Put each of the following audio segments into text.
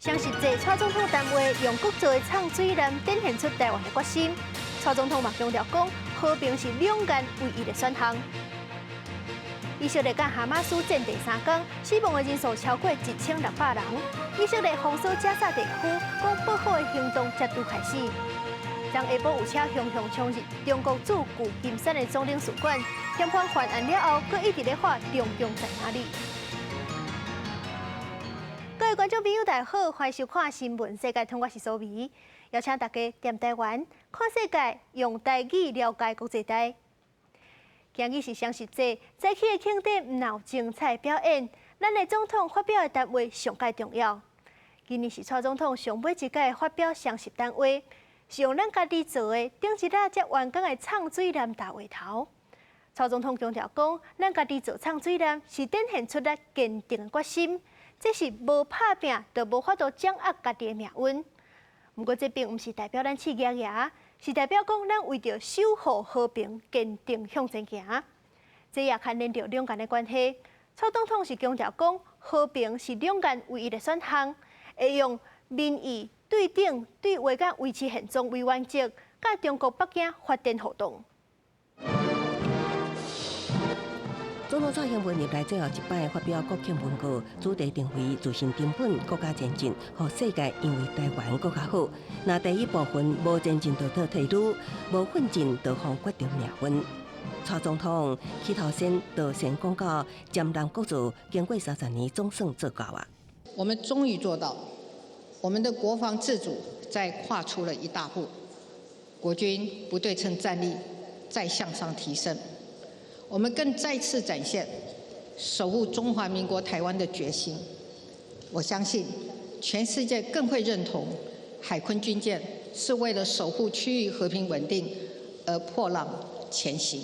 雙十節，蔡總統談話用國造的藏水艦展現出台灣的決心。蔡總統嘛強調講，和平是兩岸唯一的選項。以色列佮哈馬斯戰第三工，死亡的人數超過1600人。以色列封鎖加薩地區，講報復的行動才拄開始。昨下晡有車雄雄衝入中國駐舊金山的總領事館，嫌犯犯案了後，閣一直咧喊中共在哪裡？各位觀眾朋友，大家好，歡迎收看《新聞世界通》，我是蘇美，邀請大家踮台灣看世界，用台語了解國際大。今日是雙十節，早起的慶典毋但有精彩表演，咱的總統發表的談話上蓋重要。今年是蔡總統上尾一擺發表雙十談話，是用咱家己做的頂一日才完工的藏水艦大話頭。蔡總統強調講，咱家己做藏水艦是展現出咱堅定的決心，這是無拍拚就無法度掌握家己的命運。毋過這並毋是代表咱試舉舉，是代表講咱為著守護和平，堅定向前行。這也牽連著兩岸的關係。蔡總統是強調講，和平是兩岸唯一的選項，會用民意對等對話佮維持現狀為原則，佮中國北京發展互動。總統蔡英文入來最後一擺發表國慶文告，主題定為自信沉穩，國家前進，予世界因為台灣閣較好。若第一部分無前進就倒退嚕，無奮進就予決定命運。蔡總統起頭先就先講到占南國造經過30年總算做到啊！我們終於做到，我們的國防自主再跨出了一大步，國軍不對稱戰力再向上提升。我們更再次展現守護中華民國台灣的決心。我相信全世界更會認同海空軍艦是為了守護區域和平穩定而破浪前行。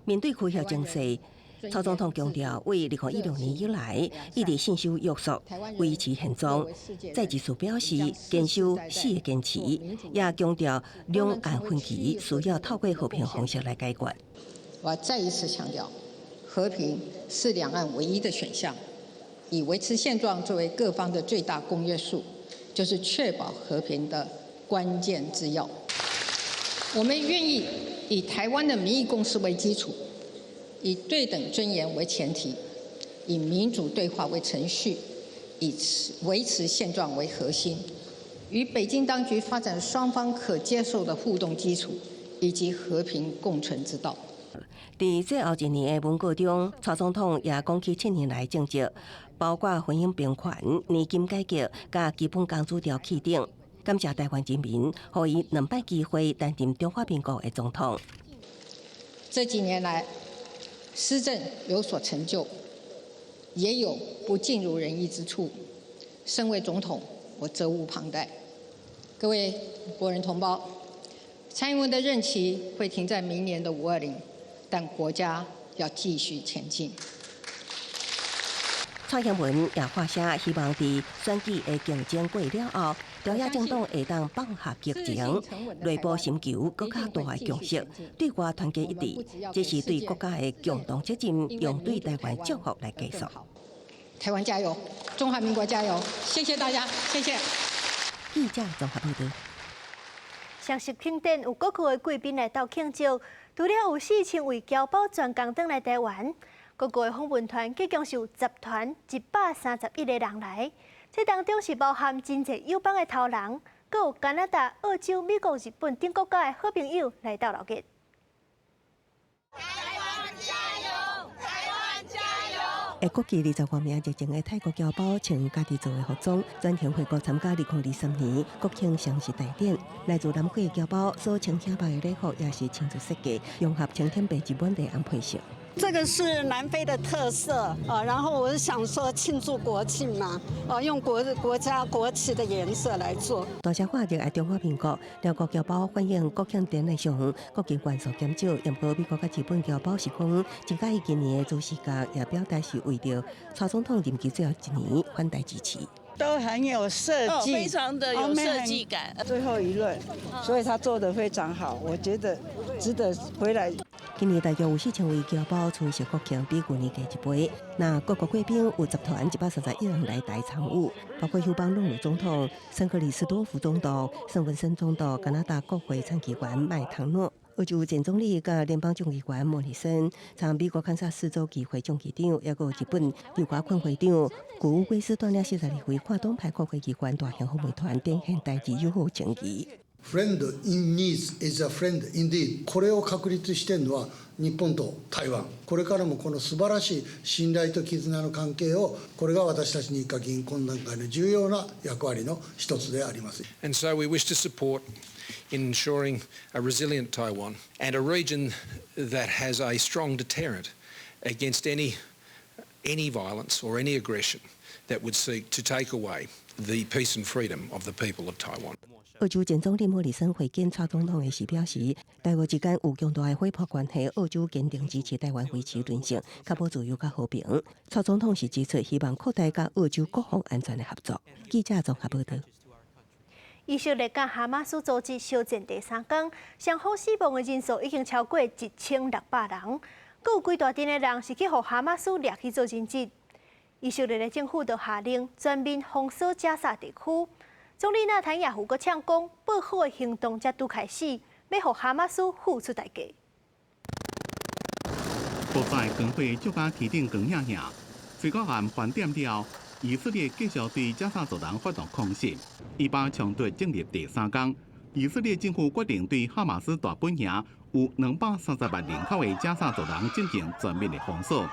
面對氣候情勢，蔡總統強調，為2016年以來，一直信守約束，維持現狀。再一次表示堅守四個堅持，也強調兩岸分歧需要透過和平方式來解決。我要再一次強調，和平是兩岸唯一的選項，以維持現狀作為各方的最大公約數，就是確保和平的關鍵之要。我們願意以台灣的民意共識為基礎，以對等尊嚴為前提，以民主對話為程序，以維持現狀為核心，與北京當局發展雙方可接受的互動基礎，以及和平共存之道。佇最後一年的文告中，蔡總統也講起7年來政績，包括婚姻平權、年金改革、佮基本工資調起等，感謝台灣人民，予伊兩擺機會擔任中華民國的總統。這幾年來，施政有所成就，也有不盡如人意之處。身為總統，我責無旁貸。各位國人同胞，蔡英文的任期會停在明年的520。但國家要繼續前進。蔡英文也發聲，希望佇選舉的競爭過了後，朝野政黨會當放下激情，內部尋求閣較大的共識，對外團結一致，這是對國家的共同責任，用對台灣祝福來結束。台灣加油，中華民國加油！謝謝大家，謝謝。記者綜合報道。雙十慶典有各國的貴賓來到慶祝，除了有4000位僑胞專工轉來台灣，各國的訪問團總共是有10團131個人來，這當中是包含真濟友邦的頭人，閣有加拿大、澳洲、美國、日本等國家的好朋友來鬥熱鬧。台灣加油！台灣加油！會國旗20外名熱情的泰國僑胞穿家己做的服裝，專程回國參加2023年國慶雙十大典。來自南非的僑胞所穿顯白的禮服也是親自設計，融合青天白日滿地紅配色。這個是南非的特色啊，然後我是想說慶祝國慶嘛，啊，用國家國旗的顏色來做。大聲喊熱愛中華民國，寮國僑胞反映國慶典禮上國旗元素減少，毋過美國佮日本僑胞是講，真佮意今年的主視覺，也表達是為著蔡總統任期最後一年反台支持。都很有設計，非常的有設計感。最後一輪，所以他做得非常好，我覺得值得回來。今今年大約有4000位僑胞出席國慶，比舊年加一倍。那各國貴賓有10團131人來台參與，包括友邦瑙魯總統、聖克里斯多福總督、聖文森總督、加拿大國會參議員麥唐諾、澳洲前總理佮聯邦眾議員莫里森、參美國堪薩斯州議會眾議長，抑閣日本劉家坤會長、古龜斯斷了42位跨黨派國會議員大型訪問團展現台日友好情誼。 Friend in needs is a friend indeed。これを確立しているのは日本と台灣。これからもこの素晴らしい信頼と絆の関係を、これが私たち日華議員懇談会の重要な役割の一つであります。 And so we wish to support in ensuring a resilient Taiwan and a region that has a strong deterrent against any violence or any aggression that would seek to take away the peace and freedom of the people of Taiwan. 澳洲前總理莫里森會見蔡總統的時表示，台澳之間有強大的夥伴關係，澳洲堅定支持台灣維持韌性，確保自由佮和平。蔡總統是指出，希望擴大佮澳洲國防安全的合作。記者綜合報道。以色列佮哈馬斯組織相戰第三工，雙方死亡的人數已經超過1600人，閣有幾大陣的人是去予哈馬斯掠去做人質。以色列的政府就下令全面封鎖加薩地區。總理納坦雅胡閣嗆講，報復的行動才拄開始，欲予哈馬斯付出代價。國際光火照甲天頂光影影，吹到岸飯點了，以色列繼續對加薩走廊發動空襲，以巴衝突進入第三工。以色列政府決定對哈馬斯大本營有230萬人口的加薩走廊進行全面的封鎖，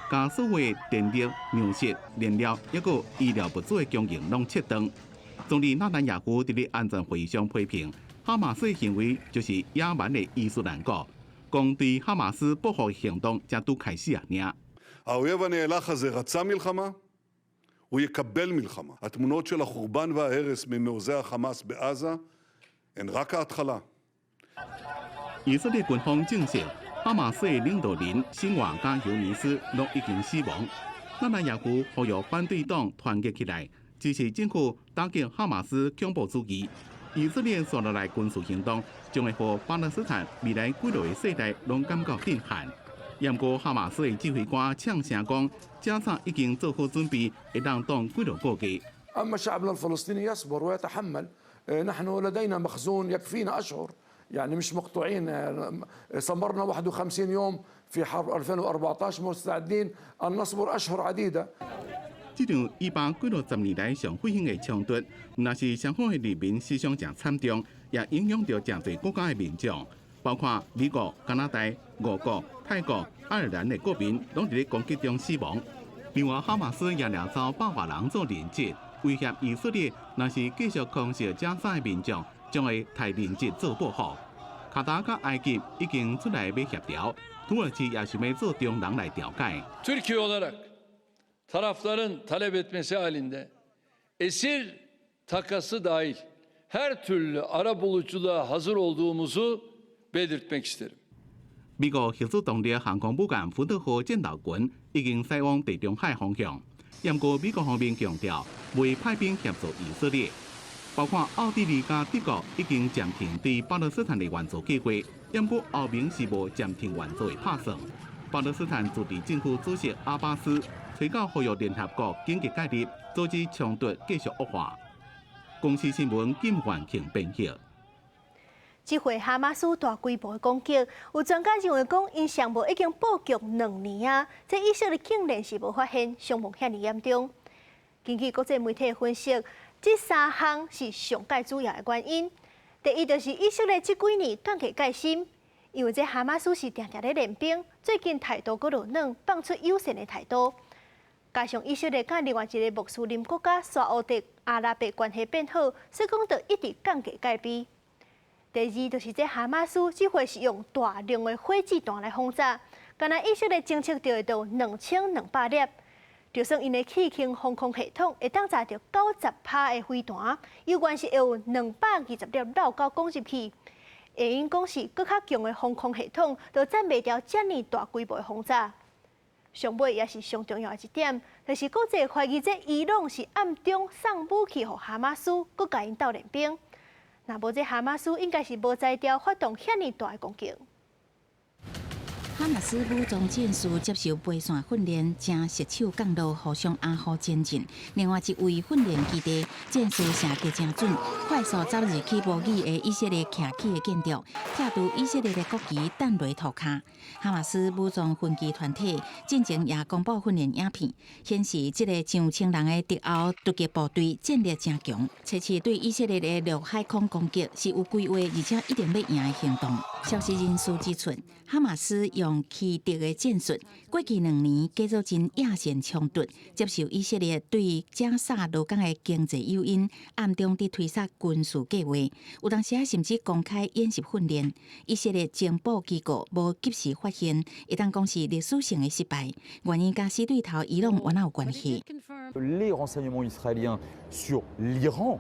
共所有電力、糧食、燃料，抑閣醫療物資的供應攏切斷。總理納坦雅胡佇咧安全會議上批評哈馬斯的行為就是野蠻的伊斯蘭國，講對哈馬斯報復行動才拄開始爾。 האויב הנאלח הזה רצה מלחמה, הוא יקבל מלחמה. התמונות של החורבן וההרס ממעוזי החמאס בעזה הן רק ההתחלה. 以色列軍方證實，哈馬斯的領導人辛瓦佮尤尼斯攏已經死亡。納坦雅胡呼籲反對黨團結起來，支持政府打擊哈馬斯恐怖主義。以色列紲落來軍事行動，將會予巴勒斯坦未來幾落個世代攏感覺震撼。毋過哈馬斯的指揮官嗆聲講，加薩已經做好準備，會當擋幾落個月。 أما شعبنا الفلسطيني يصبر ويتحمل نحن لدينا مخزون يكفينا أشهر يعني مش مقطوعين صبرنا 51 يوم في حرب 2014 مستعدين أن نصبر أشهر عديدة。這場以巴幾落十年來上血腥的衝突，毋但是雙方的人民死傷誠慘重，也影響著誠濟國家的民眾，包括美國、加拿大、俄國、泰國、愛爾蘭的國民，攏佇咧攻擊中死亡。另外，哈馬斯也掠走百外人做人質，威脅以色列，若是繼續空襲加沙的民眾，將會刣人質做報復。卡達佮埃及已經出來欲協調，土耳其也想欲做中人來調解。 Türkiye olarak tarafların talep etmesi halinde esir takası dahil her türlü arabuluculuğa hazır olduğumuzu belirtmek isterim. 美國核子動力航空母艦福特號戰鬥群已經駛往地中海方向，毋過美國方面強調袂派兵協助以色列，包括奧地利佮德國已經暫停對巴勒斯坦的援助計劃，毋過歐盟是無暫停援助的拍算。巴勒斯坦自治政府主席阿巴斯催到呼籲聯合國緊急介入，阻止衝突繼續惡化。公視新聞金元慶編譯。這回哈馬斯大規模的攻擊，有專家認為講，𪜶上無已經布局2年啊，這以色列竟然是無發現傷亡遐爾嚴重。根據國際媒體分析，這三項是上蓋主要的原因。第一，就是以色列這幾年降低戒心，因為這哈馬斯是定定咧練兵，最近態度閣落軟，放出友善的態度。加上以色列佮另外一個穆斯林國家沙烏地阿拉伯關係變好，所以講就一直降低戒備。第二，就是這哈馬斯這回是用大量的火箭彈來轟炸，干焦以色列偵測著的就2200粒，就算𪜶的氣球防空系統會當炸著90%的飛彈，猶原是會有220粒落到攻入去。會用講是閣較強的防空系統，都擋袂牢遮爾大規模的轟炸。上尾也是上重要的一點，就是國際懷疑這伊朗是暗中送武器予哈馬斯，閣共𪜶鬥練兵。若無這哈馬斯應該是無才調發動遐爾大的攻擊。哈馬斯武裝戰士接受飛線訓練，正熟手降落，互相掩護前進。另外一位訓練基地，戰士射擊誠準，快速走入去模擬的以色列徛起的建築，拆除以色列的國旗彈落塗跤。哈馬斯武裝分支團體進前也公布訓練影片，顯示這个上千人的敵後突擊部隊戰力誠強，這次對以色列的陸海空攻擊是有規劃，而且一定欲贏的行動。消息人士指出，哈馬斯用奇特的戰術，過去2年繼續真野戰衝突，接受以色列對加薩羅港的經濟誘因，暗中佇推捒軍事計劃，有當時甚至公開演習訓練。以色列情報機構無及時發現，會當講是歷史性的失敗。原因佮死對頭伊朗原來有關係。 Les renseignements israéliens sur l'Iran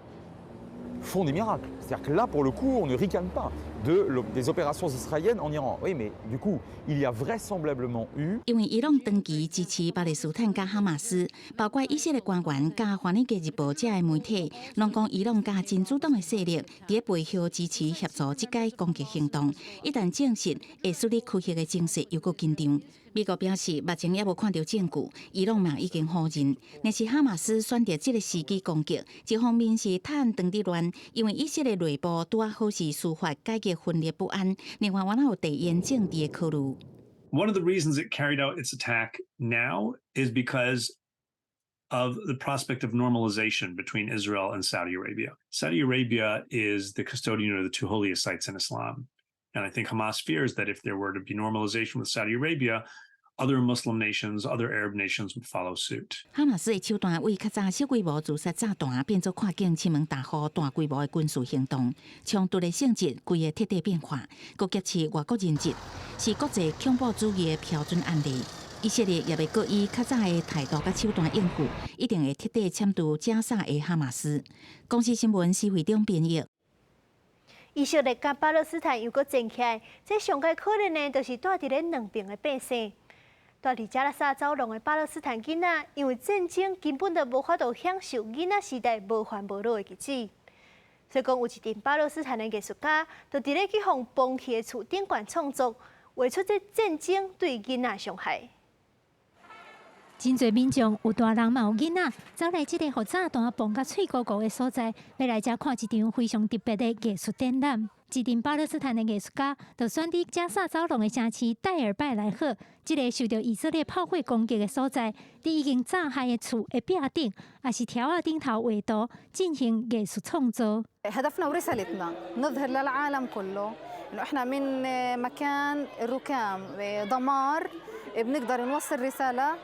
font des miracles. C'est-à-dire que là, pour le coup, on ne ricane pas des opérations israéliennes en Iran. Oui, mais du coup, il y a vraisemblablement eu 因為伊朗長期支持巴勒斯坦佮哈馬斯，包括以色列官員佮華爾街日報這的媒體，攏講伊朗佮真主黨的勢力佇背後支持協助這擺攻擊行動。一旦證實，會使你區域的情勢又閣緊張。美國表示，目前猶無看著證據，伊朗嘛已經否認。若是哈馬斯選擇這个時機攻擊，一方面是趁當地亂，因為以色列內部拄仔好是司法改革分裂不安，另外還有地緣政治的考慮。 One of the reasons it carried out its attack now is because of the prospect of normalization between Israel and Saudi Arabia. Saudi Arabia is the custodian of the two holiest sites in Islam. And I think Hamas fears that if there were to be normalization with Saudi Arabia, other Muslim nations, other Arab nations would follow suit. 哈馬斯的手段為較早小規模自殺炸彈變做跨境侵門大戶大規模的軍事行動，衝突的性質規个徹底變化，閣挾持外國人質，是國際恐怖主義的標準案例。以色列也欲閣以較早的態度佮手段應付，一定會徹底殲除加薩的哈馬斯。公視新聞施惠中編譯。以色列佮巴勒斯坦又閣戰起來，這上蓋可憐的，就是蹛佇咧兩邊的百姓。蹛佇加薩走廊的巴勒斯坦囡仔，因為戰爭根本就無法度享受囡仔時代無煩無惱的日子。所以講，有一陣巴勒斯坦的藝術家，就佇咧去予崩去的厝頂懸創作，畫出這戰爭對囡仔傷害。真濟民眾有大人嘛有囡仔，走來這个予炸彈爆甲碎糊糊的所在，欲來遮看一場非常特別的藝術展覽。一陣巴勒斯坦的藝術家，就選佇加薩走廊的城市戴爾拜萊赫，這个受著以色列炮火攻擊的所在，佇已經炸害的厝的壁頂，抑是柱仔頂頭畫圖進行藝術創作。 هدفنا ورسالتنا نظهر للعالم كله انه احنا من مكان ركام دمار بنقدر نوصل رساله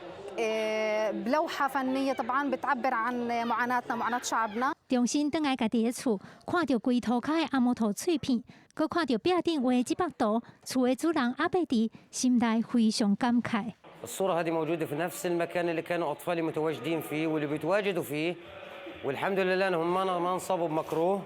بلوحه فنيه طبعا بتعبر عن معاناتنا معاناه شعبنا。重新轉來家己的厝，看著規塗跤的紅毛塗碎片，閣看著壁頂畫的這幅圖，厝的主人阿伯迪心內非常感慨。 الصورة هذه موجودة في نفس المكان اللي كانوا أطفالي متواجدين فيه واللي بيتواجدوا فيه والحمد لله أنهم ما انصابوا بمكروه。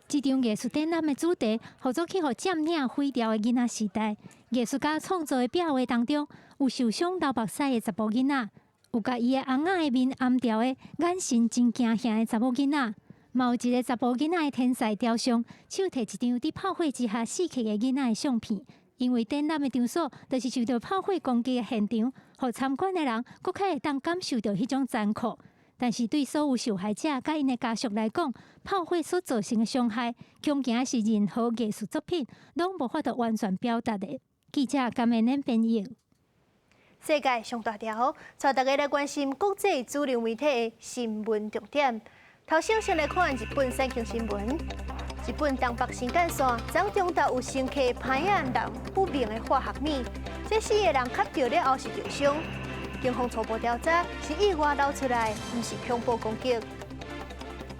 這場藝術展覽的主題，號做去予佔領毀掉的囡仔時代。藝術家創作的壁畫當中，有受傷流目屎的查埔囡仔，有共伊的翁仔的面掩牢的眼神真驚嚇的查某囡仔，嘛有一个查埔囡仔的天才雕像，手提一張佇炮火之下死去的囡仔的相片。因為展覽的場所就是受著炮火攻擊的現場，予參觀的人閣較會當感受著彼種殘酷。但是對所有受害者佮𪜶的家屬來講，炮火所造成的傷害，恐驚是任何藝術作品攏無法度完全表達的。記者甘美恁編譯。世界上大條，帶大家來關心國際主流媒體的新聞重點。頭先先來看日本產經新聞。日本東北新幹線昨中晝有乘客歹仔人不明的化學物，這四个人吸著了後是受傷。警方初步調查是意外流出來，毋是恐怖攻擊。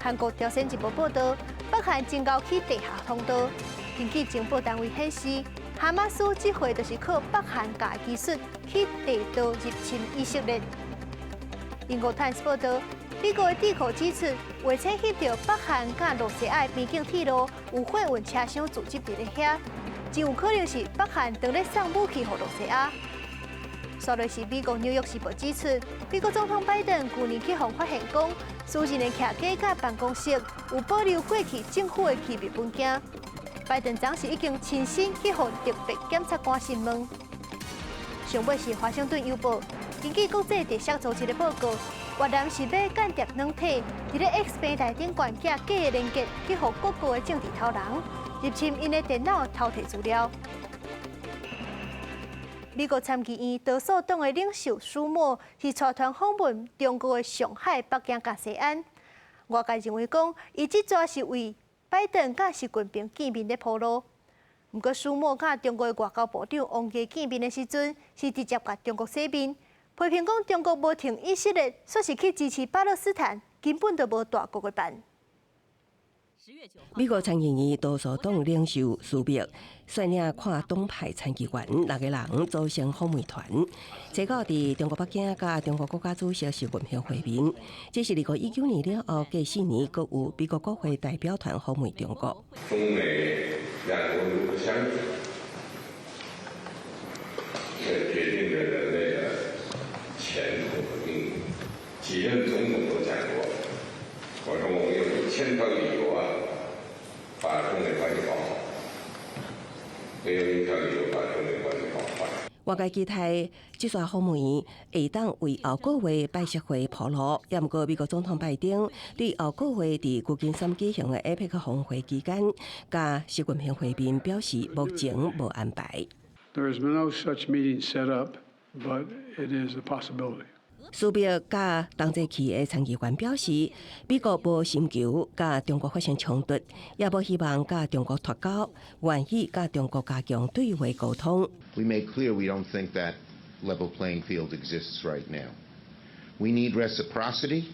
韓國朝鮮日報報導，北韓真𠢕起地下通道。根據情報單位顯示，哈馬斯這回就是靠北韓共技術去地道入侵以色列。英國泰斯報導，美國的智庫指出，話車翕著北韓佮露西亞邊境鐵路有貨運車廂聚集佇咧遐，真有可能是北韓當咧送武器予露西亞。煞落是美國紐約時報指出，美國總統拜登舊年去予發現講，私人的徛家佮辦公室有保留過去政府的機密文件。拜登當時已經親身去予特別檢察官訊問。上尾是華盛頓郵報，根據國際特赦組織的報告，越南是買間諜軟體，佇咧 X 平台頂懸架假的連結，去予各國的政治頭人入侵𪜶的電腦偷提資料。美國參議院多數黨的領袖舒默是帶團訪問中國的上海、北京佮西安。外界認為講，伊這逝是為拜登佮習近平見面咧鋪路。毋過舒默佮中國的外交部長王毅見面的時陣，是直接共中國洗面，批評講中國無挺以色列，煞是去支持巴勒斯坦，根本就無大國的範。美國參議院多數黨領袖舒默率領跨黨派參議員六个人組成訪問團，初九佇中國北京佮中國國家主席習近平會面。這是2019年了後，隔4年，閣有美國國會代表團訪問中國。中美兩國如何相處，這決定着人類的前途和命運。幾任總統都講過，我說我們有1000條理由啊，把中美關係搞好，沒有一條理由把中美關係搞壞。外界期待這逝訪問會當為後個月拜習會鋪路，也毋過美國總統拜登對後個月佇舊金山舉行的 APEC 峰會期間，佮習近平會面表示目前無安排。 There is no such meeting set up, but it is a possibility. 舒默佮同齊去的參議員表示，美國無尋求佮中國發生衝突，也無希望佮中國脫鈎，願意佮中國加強對話溝通。 We made clear we don't think that level playing field exists right now. We need reciprocity.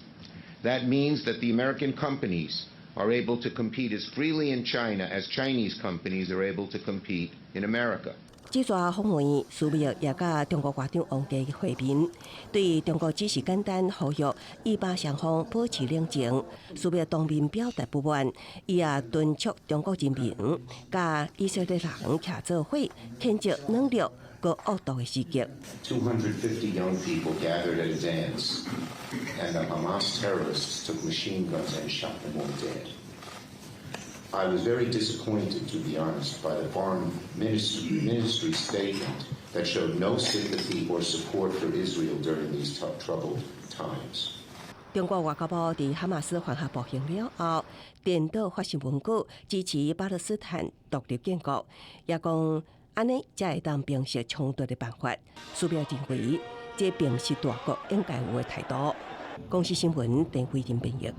That means that the American companies are able to compete as freely in China as Chinese companies are able to compete in America. 這逝訪問，舒默也佮中國外長王毅會面，對中國只是簡單呼籲以巴雙方保持冷靜。舒默當面表達不滿，伊也敦促中國人民佮以色列人徛做伙，譴責軟弱閣惡毒的襲擊。 250 young people gathered at a dance, and the Hamas terrorists took machine guns and shot them all dead. I was very disappointed, to be honest, by the foreign ministry statement that showed no sympathy or support for Israel during these troubled times. 中國外交部佇哈馬斯犯下暴行了後，顛倒發新聞稿支持巴勒斯坦獨立建國，也講按呢才會當平息衝突的辦法。舒默認為，這並毋是大國應該有的態度。公視新聞鄧慧玲編譯。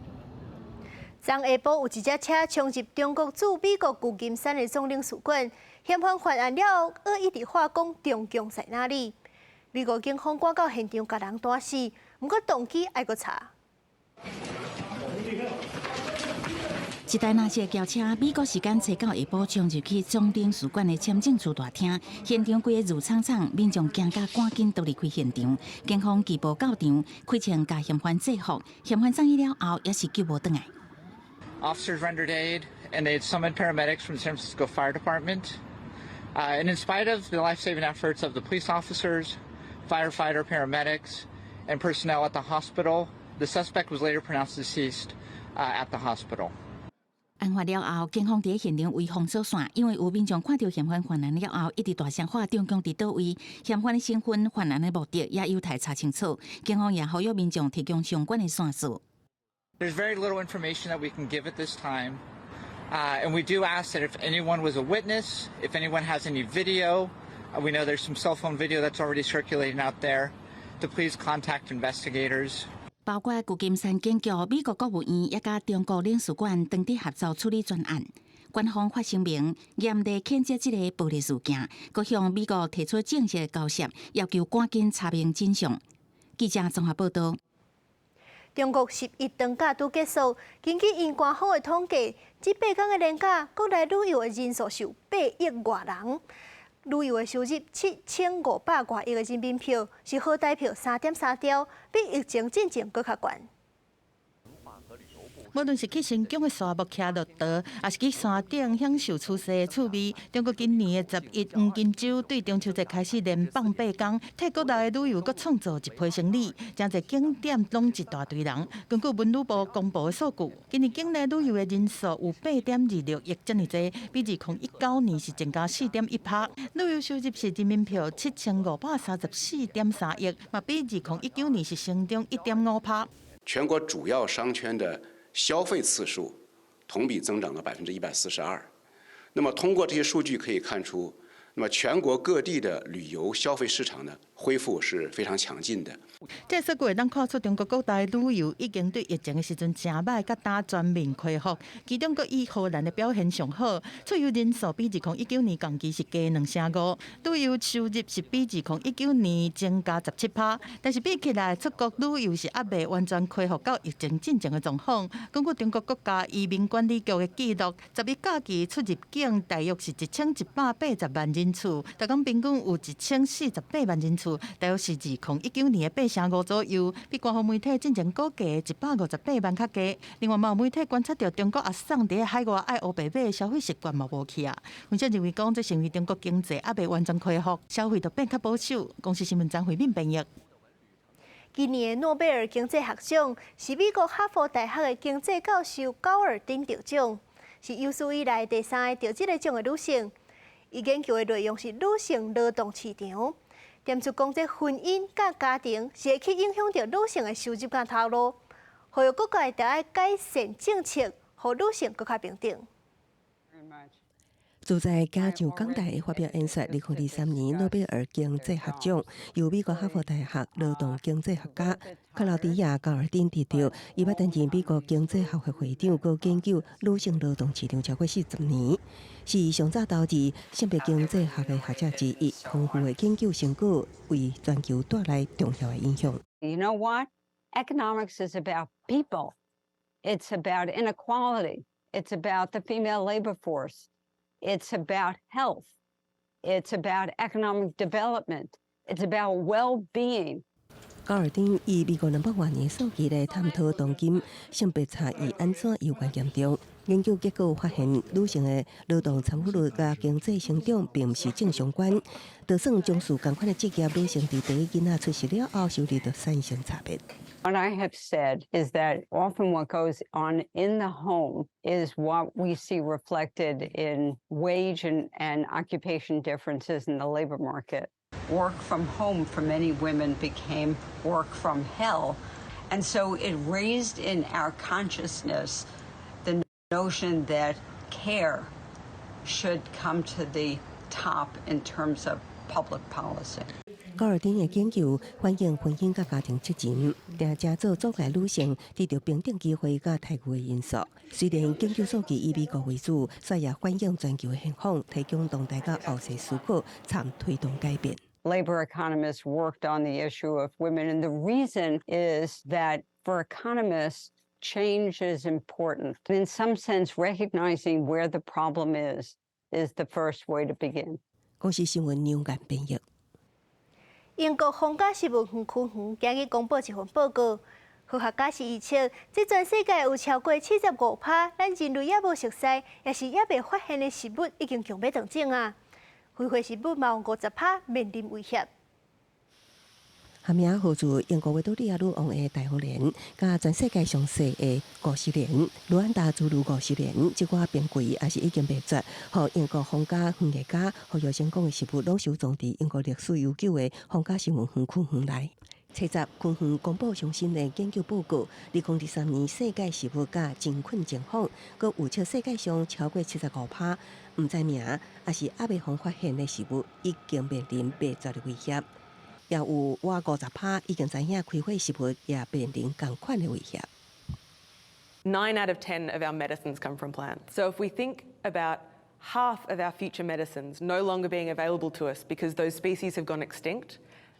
昨下晡有一隻車衝入中國駐美國舊金山的總領事館，嫌犯犯案了後，閣一直喊講中共在哪裡？美國警方趕到現場共人彈死，毋過動機愛閣查。一台藍色轎車，美國時間初九下晡衝入去總領事館的簽證處大廳，現場規个霧氅氅，民眾驚甲趕緊逃離開現場。警方羈步到場，開槍共嫌犯制服，嫌犯送醫了後，猶是救無轉來。 Officers rendered aid and they had summoned paramedics from the San Francisco Fire Department. And in spite of the life-saving efforts of the police officers, firefighter, paramedics, and personnel at the hospital, the suspect was later pronounced deceased at the hospital. 案發了後，警方佇現場圍封鎖線，因為有民眾看著嫌犯犯案了後，一直大聲喊中共佇佗位，嫌犯的身份、犯案的目的也有待查清楚。警方也呼籲民眾提供相關的線索。 There's very little information that we can give at this time, and we do ask that if anyone was a witness, if anyone has any video, we know there's some cell phone video that's already circulating out there, to please contact investigators. 包括舊金山警局、美國國務院，也佮中國領事館當地合作處理專案。官方發聲明，嚴厲譴責這个暴力事件，閣向美國提出正式交涉，要求趕緊查明真相。記者綜合報道。中國十一長假拄結束，根據𪜶官方的統計，這8天的連假，國內旅遊的人數是有8億外人，旅遊的收入7500外億的人民幣，是好台票3.3兆，比疫情進前閣較懸。無論是去新疆的沙漠騎駱駝，抑是去山頂享受出世的趣味，中國今年的十一黃金週對中秋節開始連放八工，替國內的旅遊閣創造一批生意，誠濟景點攏一大堆人。根據文旅部公布的數據，今年境內旅遊的人數有8.26億遮爾濟，比2019年是增加4.1%。旅遊收入是人民幣7534.3億，嘛比2019年是成長1.5%。全國主要商圈的消費次數同比增長了142%。那麼通過這些數據可以看出，那麼全國各地的旅遊消費市場呢，恢復是非常強勁的。這數據會當看出中國各大旅遊已經對疫情的時陣誠䆀，佮今全面恢復。其中閣以河南的表現上好，出遊人數比2019年同期是加2成5，旅遊收入是比2019年增加17%。但是比起來，出國旅遊是猶未完全恢復到疫情進前的狀況。根據中國國家移民管理局的記錄，十一假期出入境大約是1180萬人次，逐工平均有1048萬人次，大約是2019年的8成5左右，比官方媒體進前估計的158萬較低。另外，嘛有媒體觀察到中國阿桑佇海外愛烏白馬的消費習慣嘛無去啊。分析認為講，這是因為中國經濟猶未完全恢復，消費都變較保守。公視新聞張惠敏編譯。今年諾貝爾經濟學獎是美國哈佛大學的經濟教授高爾丁得獎，是有史以來第三个得這个獎的女性。伊研究的內容是女性勞動市場，點出講這婚姻佮家庭是會去影響著女性的收入佮頭路，呼籲各界著愛改善政策，予女性閣較平等。就在加上講台發表演說，2023年諾貝爾經濟學獎由美國哈佛大學勞動經濟學家克勞迪亞·高爾丁得到。伊捌擔任美國經濟學會會長，閣研究女性勞動市場超過40年，是上早投入性別經濟學的學者之一。豐富的研究成果為全球帶來重要的影響。 You know what? Economics is about people. It's about inequality. It's about the female labor force. It's about health. It's about economic development. It's about well-being. 高爾丁以美國200萬年數據來探討當今性別差異按怎猶原嚴重。研究結果發現，女性的勞動參與率佮經濟成長並毋是正相關。就算從事仝款的職業，女性佇第一囡仔出世了後，收入就產生差別。 What I have said is that often what goes on in the home is what we see reflected in wage and occupation differences in the labor market. Work from home for many women became work from hell. And so it raised in our consciousness the notion that care should come to the top in terms of public policy. 高爾丁的研究反映婚姻佮家庭責任，定成做阻礙女性得著平等機會佮待遇的因素。雖然研究數據以美國為主，卻也反映全球的現況，提供當代佮後世思考，參推動改變。 Labor economists worked on the issue of women, and the reason is that for economists, change is important. In some sense, recognizing where the problem is is the first way to begin. 公視新聞梁間編譯。英國皇家植物園區園今日公布一份報告，科學家是預測，這全世界有超過75%咱人類猶無熟似，抑是猶未發現的植物已經強欲斷種啊！非花植物嘛有50%面臨威脅。下名號做英國維多利亞女王的大紅蓮，佮全世界上細的50年，盧安達諸如50年，這寡瀕危抑是已經滅絕，予英國皇家園藝家予藥成功的植物，攏收藏佇英國歷史悠久的皇家植物園區園內。初十，區園公布上新的研究報告，2023年世界植物佮真菌情況，閣預測世界上超過75%毋知名，抑是猶未予發現的植物，已經面臨滅絕的威脅。也有倚50%已經知影開花植物也面臨仝款的威脅。 9 out of 10 of our medicines come from plants. So if we think about half of our future medicines no longer being available to us because those species have gone extinct,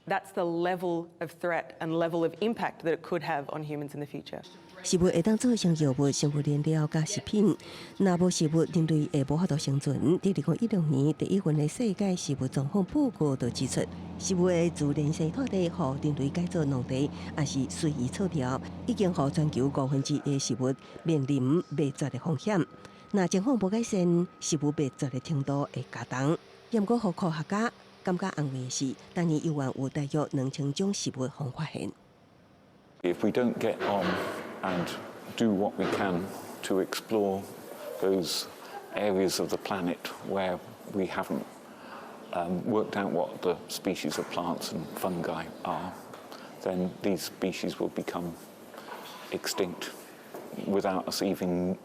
that's the level of threat and level of impact that it could have on humans in the future. 食物會當做成藥物、生物燃料佮食品。若無食物，人類會無法度生存。佇2016年第一份的世界食物狀況報告就指出，食物的自然生態地，予人類改做農地，抑是隨意錯調，已經予全球1/5的食物面臨滅絕的風險。若情況無改善，食物滅絕的程度會加重。毋過，予科學家感覺安慰的是，逐年猶原有大約2000種食物予發現。 If we don't get on and do what we can to explore those areas of the planet where we haven't worked out what the species of plants and fungi are, then these species will become extinct without us even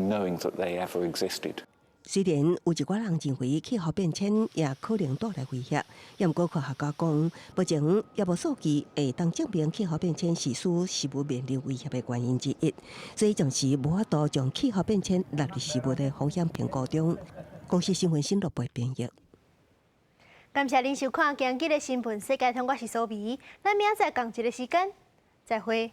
knowing that they ever existed. 雖然有一寡人認為氣候變遷也可能帶來威脅，毋過科學家講，目前猶無數據會當證明氣候變遷是使食物面臨威脅的原因之一，所以暫時無法度將氣候變遷納入食物的風險評估中。公視新聞新錄播編譯。感謝您收看今日的新聞世界通，我是蘇美，咱明仔載仝一个時間，再會。